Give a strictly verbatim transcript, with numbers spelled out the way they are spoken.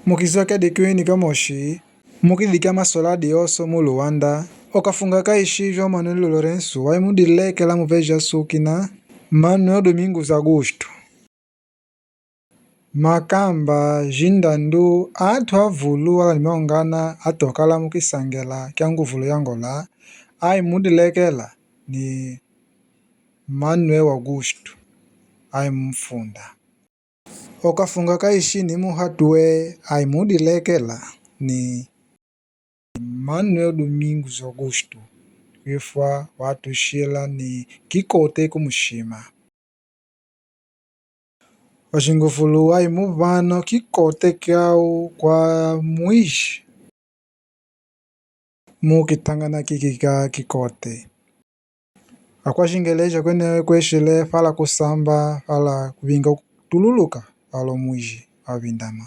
Mukizwa kedi kwini kamoshi, mukidhika masoladi oso mu Luanda, okafunga kaishi jwa Manuel Lourenço waimudilekela muveja sukina, Manuel Domingos Augusto. Makamba jindandu atu avulu akanimongana atokala mukisangela kia nguvulu ya Angola, aimudilekela ni Manuel Augusto, aimufunda. Okafunga kaishi ni muhatu we aimudilekela ni Manuel Domingos Augusto, kwifwa watushila ni kikote kumushima. Washingufulu waimuvano kikote kiau kwa mwiji. Mukitangana kikika kikote. Akwashingeleja kwene kweshile fala kusamba, fala kuvinga kutululuka, fala omwiji wavindama.